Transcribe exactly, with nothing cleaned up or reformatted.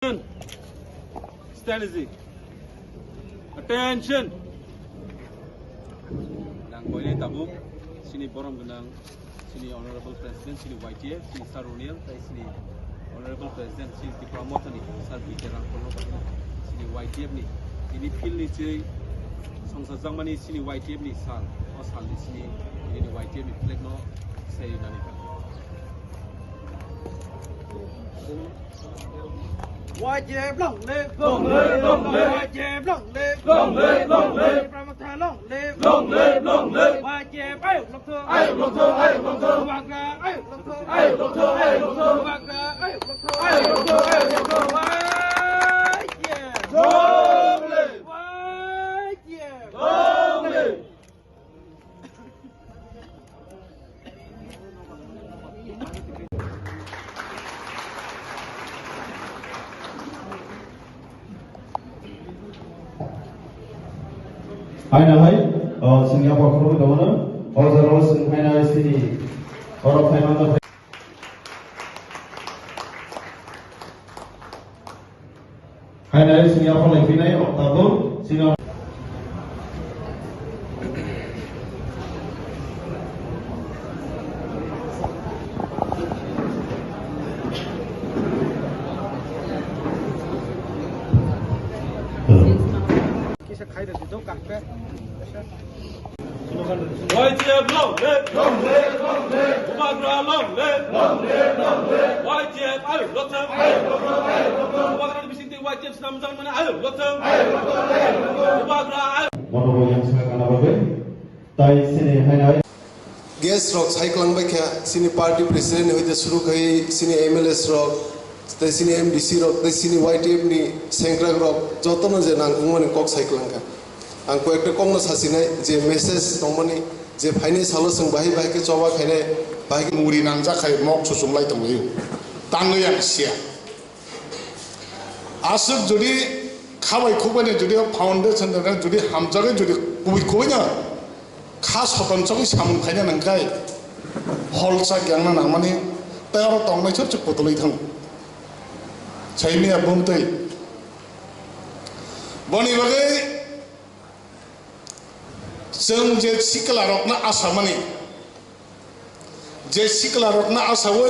Stand easy. Attention. Nang koinai tabuk sini borom gwnang sini Honorable President sini Y T F sini Sir Roniel tai sini Honorable President sini Tipra Mothani Sir B K Rangkhol no sini Y T F ni tini field ni chei songsajak mani sini Y T F ni sal o sal ni sini tini Y T F ni flag no sai nani. Y T F long live! Long live, long live! Y T F long live! Long live, long live! Tipra Motha long live! Long live, long live! Y T F ayuk lokthung! Ayuk lokthung, ayuk lokthung! Bubagra ayuk lokthung! Ayuk lokthung, ayuk lokthung! Bubagra ayuk lokthung! Ayuk lokthung, ayuk lokthung! Y T F! Long live! Y T F! Long live! Haina hai, o, sini apa khoro dono, o, jaro sini haina hai sini, oro phaimang. Haina sini aphano lai phinai, o tabuk sini. Kisa khai da di do kahpe. Y T F long live! Long live, long live! Bubagra long live! Long live, long live! Y T F ayuk lokthung! Ayuk lokthung, ayuk lokthung! Bubagra ni bisingtwi Y T F swnamjak mani ayuk lokthung! Ayuk lokthung, ayuk lokthung! Bubagra ayuk! Mono bo yang saka kana bagwi. Tai sini haina. Guest rok sai kwlangbai kha, sini party president ni hoite suru khai, sini M L As rok, tei sini M D C rok, tei sini Y T F ni sengkrak rok, jotono je nangkukmani kok sai kwlang kha. Ang koi ekta kokno sasinai, je message tongmani, je phainai salo chwng bahai bahai khe choba khainai, bahai khe muri nangjak khai mok chuchunglai tonglaio. Tangwi ang sia. Aswk jodi khabai khukbaini jodi o foundation rok jodi hamjagwi jodi kubui kubui no kha soton chogwi samung khaina nangkhai hol chak yangna nangmani tei oro tongnai chwrchwk kutulwi thango. Saimiya bumtwi boni bagwi chwng je sikla rokno asamani je sikla rokno asawi